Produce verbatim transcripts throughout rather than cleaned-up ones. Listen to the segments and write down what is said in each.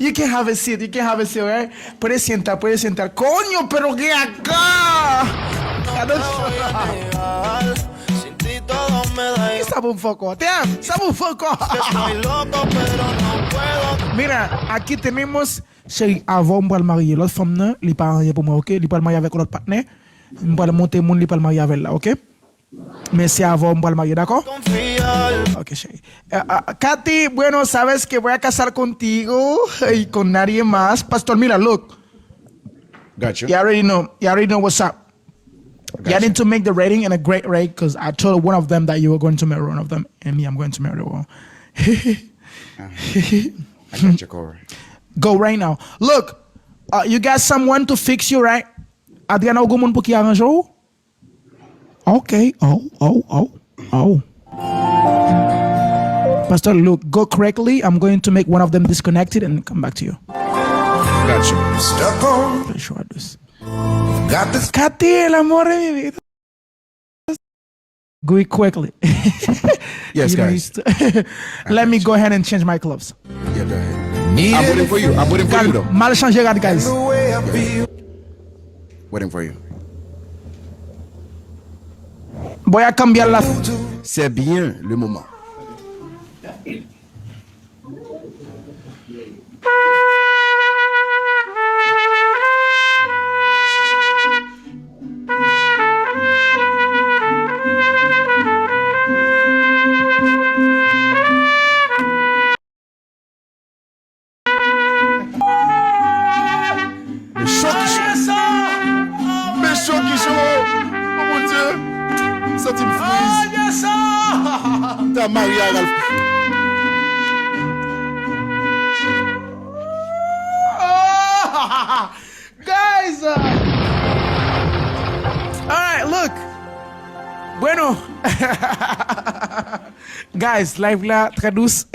You can have a seat, you can have a seat, right? Puede sentar, puede sentar. Coño, pero que acá. Kisa pou m fè ankò? Damn, sa pou m fè ankò? Mira, aquí tenemos, cheri, avè w m pral marye. Lòt fanm nan, li pa anyen pou mwen, ok? Li pral marye avèk yon lòt patnè. M pral monte moun, li pral marye avè l la, ok? Men se avè w m pral marye, dakò? Ok, cheri. Eh, ah, Katy, bueno, sabes que voy a casar contigo y con nadie más. Pastor, mira, look. Gotcha. You already know. You already know what's up. Y'all Gotcha. Need to make the rating and a great rate because I told one of them that you were going to marry one of them, and me, I'm going to marry one. I got your cover. Go right now. Look, uh, you got someone to fix you, right? Adriana, ou gen moun pou ki aranje w? Ok. Oh, oh, oh, oh. Pastor, look, go correctly. I'm going to make one of them disconnected and come back to you. Got you. Stuck on, Pretty sure this. Got this. Katy, el amor de mi vida. Go quickly. Yes, You know, guys. it's- Let me go ahead and change my clothes. Yeah, go ahead. I'm waiting for you. I'm waiting for you, though. Mal chanje rad, guys. The way I feel. Waiting for you. Voy a cambiar la. C'est bien le moment. Men cho ki cho. Men cho ki cho. Oh mon Dieu. Santi m friz. Ta Maria Ralph. Guys, uh, all right, look. Bueno. Guys, live la très douce.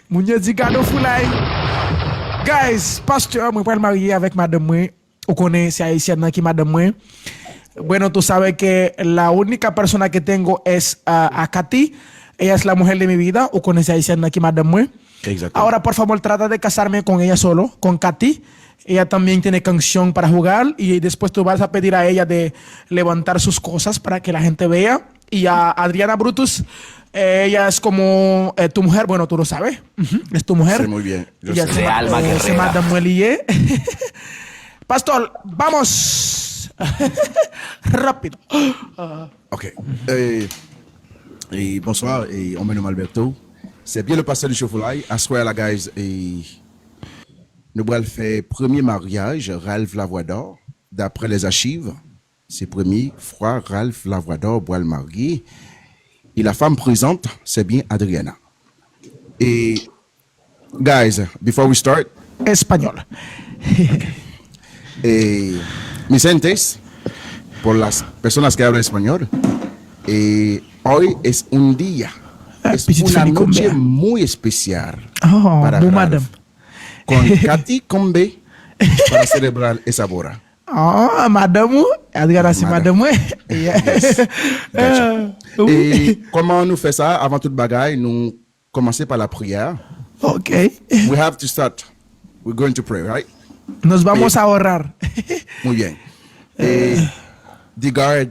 Moun yo di gado foulay. Guys, pastè, mwen pral marye avèk madanm mwen. Ou konnen se ayisyèn nan ki madanm mwen. Bueno, tú sabes que la única persona que tengo es uh, a Katy. Ella es la mujer de mi vida. Ou konnen se ayisyèn nan ki madanm mwen. Exactly. Ahora, por favor, trata de casarme con ella solo, con Katy. Ella también tiene canción para jugar y después tú vas a pedir a ella de levantar sus cosas para que la gente vea. Y a Adriana Brutus, eh, ella es como eh, tu mujer, bueno, tú lo sabes, ujú, es tu mujer. Sí, muy bien. Yo Ella sé. es- De alma eh, se guerrera. Madanm mwen li ye. Pastor, vamos. Rápido. Ok. Eh, eh, bonsoir, eh, on mwen Alberto. C'est bien le pasteur du Chofoulay. Aswè la, guys, eh, nou pral fè premye maryaj Ralph Lavoidor. D'après les archives, c'est premye fwa Ralph Lavoidor pral marye. Et la femme présente, c'est bien Adriana. Et guys, before we start, Español. eh, mis gentes, por las personas que hablan español, eh, hoy es un día, Ah, es pitit una fini noche cumbia. Muy especial Oh, para bon Ralph madame. Con Katy Combe para celebrar esa boda. Oh, madame ou? Adriana, c'est Madame. Madame, oui. Yes. Gotcha. Ah, oui. Et comment nous fait ça? Avant toute bagaille, nous commençons par la prière. Ok. We have to start. We're going to pray, right? Nos vamos a orar. Muy bien. Eh, Digard,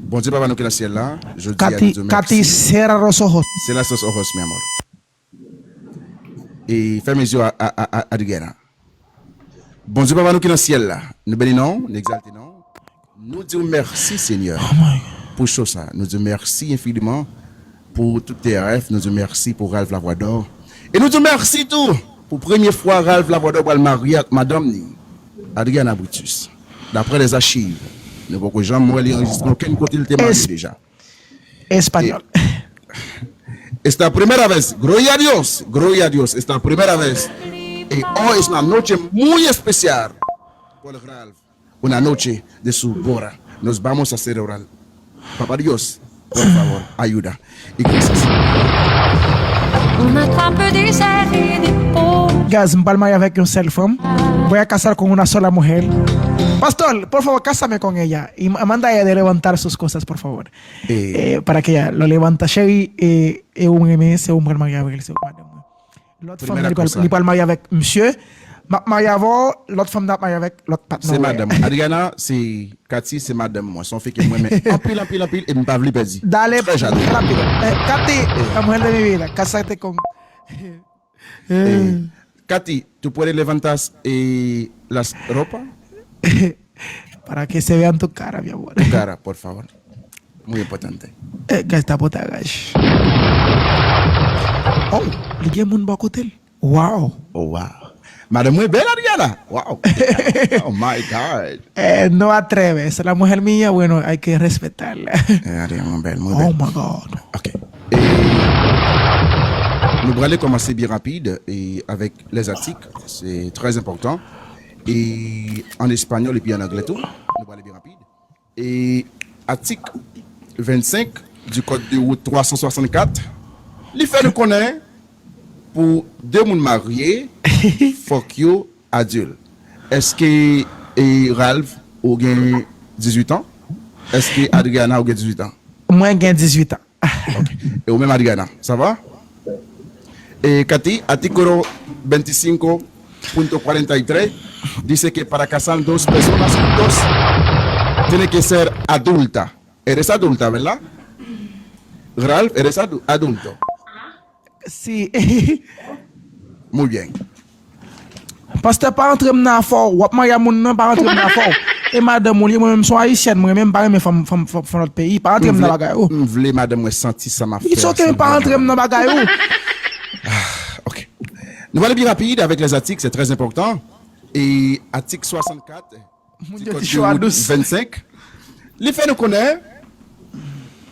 Bondye Papa nou ki nan syèl la, je dis à Katy, Dieu Katy, merci. Cierra los ojos. Cierra los ojos, mi amor. E fèmen zye a, a, a, a Adriana. Bondye Papa nou ki nan syèl la, nou beni non, nou egzalte non. Nou di w mèsi Senyè pou cho sa. Nou di w mèsi enfiniman pou tout T R F. Nou di w mèsi pou Ralph Lavoidor. E nou di w mèsi tou pou premye fwa Ralph Lavoidor pral marye ak madanm ni, Adriana Brutus. Daprè lèzachiv, nou poko janm wè li anrejistre okenn kote li te marye Es- deja. Español. Esta primera vez, gloria a Dios, gloria a Dios, esta primera vez. E hoy es una noche muy especial por Ralph, una noche de su boda. Nos vamos a celebrar. Papá Dios, por favor, ayuda. Y gracias. On attrape des airs et des peaux. Guys, m pral marye avèk yon sèl fanm. Voy a casar con una sola mujer. Pastor, por favor, cásame con ella. Y manda a ella de levantar sus cosas, por favor. Eh, Eh, para que ella lo levanta, cheri, eh, eh, ou renmen, se ou m pral marye avèk li, se ou madanm mwen. Lòt fanm nan, li pral, li pral marye avèk misye. M ap marye avè w, lòt fanm nan ap marye avèk lòt patnè. Se madanm mwen. Adriana, se Cathy, se madanm mwen. Se yon fi ke mwen renmen anpil, anpil, anpil, e m pa vle pèdi. Dale, rapid. Eh, Cathy, la mujer de mi vida, cásate con. Eh, Cathy, ¿tú puedes levantar, eh, las ropa? Para que se vean tu cara, mi amor. Tu cara, por favor. Muy importante. Eh, gaz ta pòt a raj. Oh, li gen moun bò kote l. Wow. Oh, wow. Madanm mwen bèl, Adriana. Wow. Oh my God. Eh, no atreves. La mujer mía, bueno, hay que respetarla. Eh, Adriana, mwen bèl, mwen bèl. Oh my God. Ok. E nou prale kòmanse byen rapid e avèk lèzatik. Se trè enpòtan. E an espanyòl epi an anglè tou. Nou prale byen rapid. E atik vennsenk di Code de route twa san swasannkat, li fè nou konnen pou de moun marye, fòk yo adil. Èske, e, Ralph, ou gen dizuit an? Èske Adriana, ou gen dizuit an? Mwen gen dizuit an. Ok. E ou menm, Adriana, ça va? E Cathy, artículo veinticinco punto cuarenta y tres dice que para casar dos personas juntos tiene que ser adulta. ¿Eres adulta, verdad? Ralph, ¿eres adu- adulto? Si. Muy bien. Pastè, pa antre m nan afè w. W ap marye a moun nan, pa antre m nan afè w. E madanm ou li, mwen menm se yon ayisyèn, mwen menm pa renmen fanm, fanm, fanm, fanm lòt peyi. Pa antre m nan bagay ou. M vle madanm mwen santi sa m ap fè. It's ok, pa antre m nan bagay ou. Ah, ok. Nou prale byen rapid avèk lèzatik, se trè enpòtan. E atik swasannkat, moun yo di Code de route vennsenk, li fè nou konnen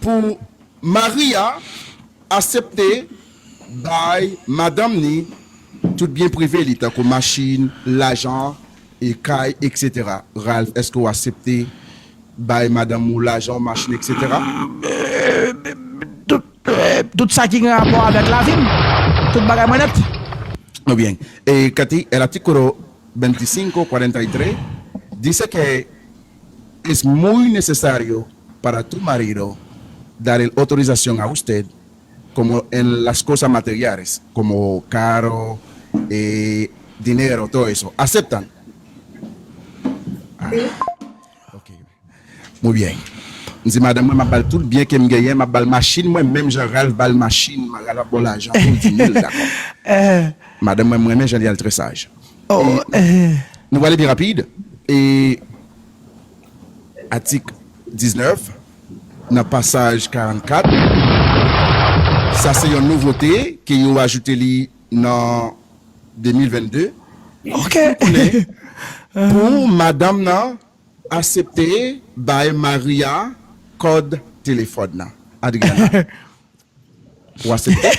pou Maria asepte bay madanm ni tout byen prive li, tankou machin, lajan, e kay, etsetera. Ralph, èske w asepte bay madanm ou lajan, machin, etsetera? Tout, eh, tout sa ki gen rapò avèk lavi m. Tout bagay mwen nèt. Muy bien. E Cathy, el artículo veinticinco cuarenta y tres dice que es muy necesario para tu marido dar el autorización a usted como en las cosas materiales, como carro, eh, dinero, todo eso. ¿Aceptan? Ah, ok. Muy bien. M di madanm mwen, m ap ba l tout byen ke m genyen, m ap ba l machin mwen, menm jan Ralph ba l machin, Ralph ap ba w lajan pou l di mil, dakò. Madanm mwen, mwen renmen jan li al trè saj. Oh, eh. Nou prale byen rapid. E atik diznèf, nan pasaj karannkat, sa se yon nouvote ke yo ajoute li nan de mil vennde. Ok. Pou madanm nan asepte bay Maria kòd telefòn nan. Adriana. Ou asepte?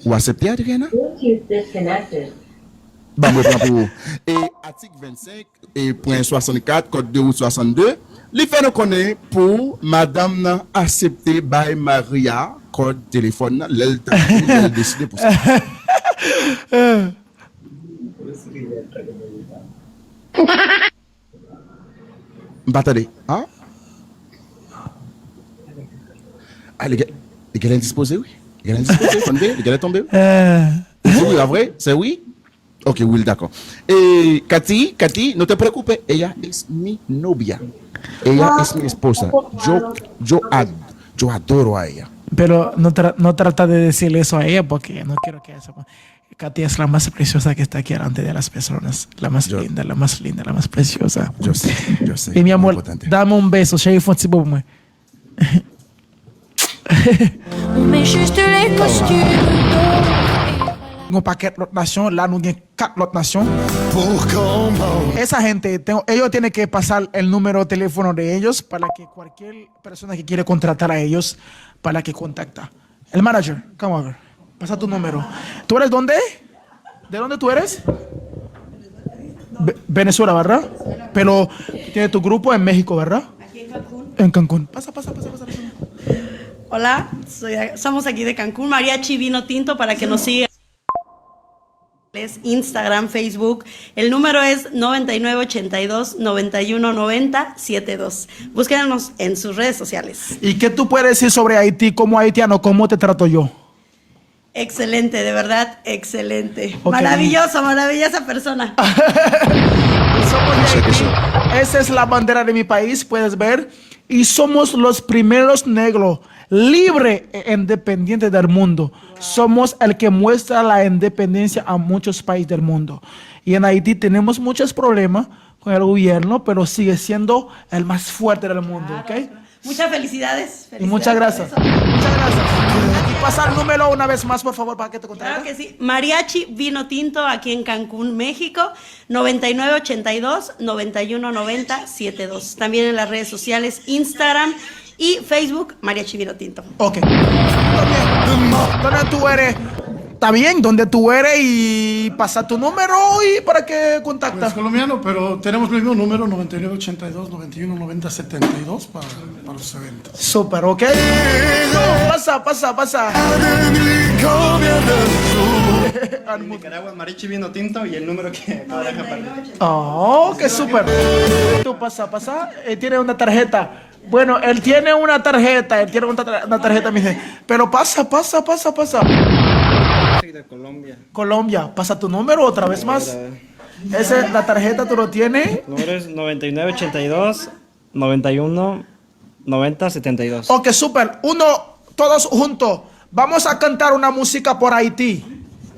Ou asepte, Adriana? Bluetooth disconnected. Ban mwen pran pou ou. E atik vennsenk, e pwen swasannkat, kòd de wout swasannde, li fè nou konnen pou madanm nan asepte bay Maria kòd telefòn nan, lè l ta, lè l deside pou sa. M pa tande. Ah? Ah, li gen, li genlè endispoze, wi. Li genlè endispoze, tande, li genlè tonbe, wi. Li di wi, pa vre? Se wi? Ok, wi, dakò. E, Cathy, Cathy, no te preocupes, ella es mi novia. Ella es mi esposa. Yo, yo, ad, yo adoro a ella. Pero no, tra- no trata de decirle eso a ella porque no quiero que ella sepa. Cathy es la más preciosa que está aquí delante de las personas. La más linda, la más linda, la más preciosa. Yo sé, yo sé. Y mi amor, dame un beso, cheri, fè yon ti bo pou mwen. On met juste les costumes. Gon pakèt lòt nasyon, la nou gen kat lòt nasyon. Por cómo. Esa gente, te- ellos tienen que pasar el número de teléfono de ellos para que cualquier persona que quiere contratar a ellos, para que contacta. El manager, come over. Pasa tu número. ¿Tú eres dónde? ¿De dónde tú eres? Ve- Venezuela, ¿verdad? Pero tú tienes tu grupo en México, ¿verdad? Aquí en Cancún. En Cancún. Pasa, pasa, pasa, pasa, pasa. Hola, soy, somos aquí de Cancún, Mariachi Vino Tinto, para que nos sigan. Es Instagram, Facebook. El número es noventa y nueve ochenta y dos, noventa y uno, noventa, siete dos. Búsquenos en sus redes sociales. ¿Y qué tú puedes decir sobre Haití como haitiano? ¿Cómo te trato yo? Excelente, de verdad, excelente. Ok. Maravilloso, maravillosa persona. Y somos de Eso, Haití. eso. Esa es la bandera de mi país, puedes ver. Y somos los primeros negros libres e independientes del mundo. Somos el que muestra la independencia a muchos países del mundo. Y en Haití tenemos muchos problemas con el gobierno, pero sigue siendo el más fuerte del mundo, ¿ok? Muchas felicidades. Y muchas gracias. Felicidades por eso. Muchas gracias. Y pasa el número una vez más, por favor, para que te Claro contacte. Que sí. Mariachi Vino Tinto aquí en Cancún, México, noventa y nueve ochenta y dos, noventa y uno noventa, siete dos. También en las redes sociales, Instagram y Facebook, Mariachi Vino Tinto. Ok. Está bien. ¿Dónde tú eres? Está bien, ¿dónde tú eres? Y pasa tu número y para que contacta. Es colombiano, pero tenemos el mismo número, noventa y nueve ochenta y dos, noventa y uno noventa setenta y dos para, para los eventos. Súper, ¿ok? Pasa, pasa, pasa. Nicaragua, Marichi Vino Tinto y el número que acabo de dejar para Oh, qué súper. Tú pasa, pasa. Eh, tiene una tarjeta. Bueno, él tiene una tarjeta, él tiene una, tra- una tarjeta, me dice, pero pasa, pasa, pasa, pasa. Soy de Colombia. Colombia, pasa tu número otra vez más. Esa es la tarjeta, tú lo tienes. Número es noventa y nueve ochenta y dos, noventa y uno, noventa setenta y dos. Ok, súper. Uno, todos juntos. Vamos a cantar una música por Haití.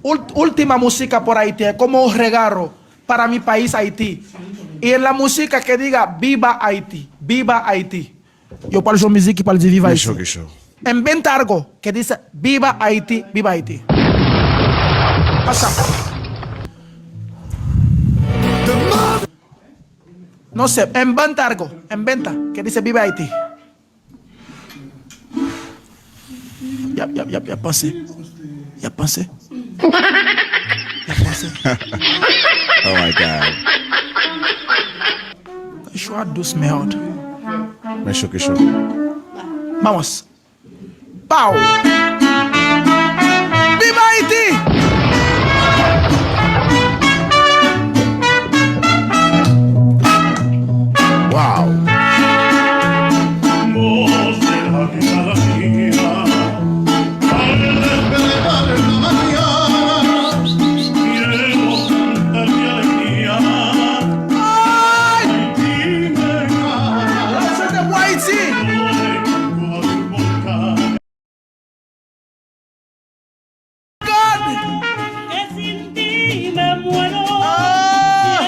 Ul- última música por Haití. Es como un regalo para mi país Haití. Y en la música que diga: "Viva Haití, viva Haití". Yo pral jwe mizik ki pral di viva Haití. Show, que show. Inventa algo que dice: "Viva Haití, viva Haití". Pasa. No sé, inventa algo, inventa, que dice: "Viva Haití". Yap, yap, yap, yap, panse. Yap, panse. Yap, panse. Oh my God. Chwa dous, merde. Men show, que show. Vamos. Pow! Viva Haití! Wow. Ay! Gracias de Haití! God! Que sin ti me muero.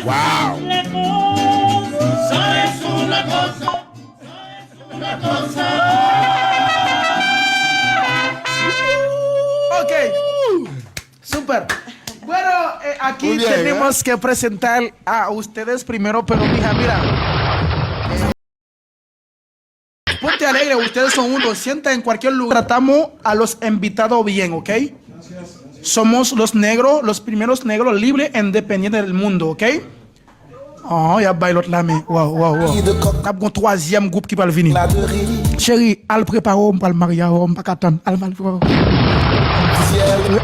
Wow. Lejos. Sabes una cosa. Ok. Super. Bueno, eh, aquí Muy bien, tenemos que presentar a ustedes primero, pero mija, mira. Ponte alegre, ustedes son uno, sienta en cualquier lugar. Tratamos a los invitados bien, ¿ok? Somos los negros, los primeros negros libres e independientes del mundo, ¿ok? Oh, y ap bay lòt la men. Wow, wow, wow. N ap gon twazyèm gwoup ki pral vini. Cheri, al prepare w, m pral marye avè w, m pa ka tann. Al, al prepare w.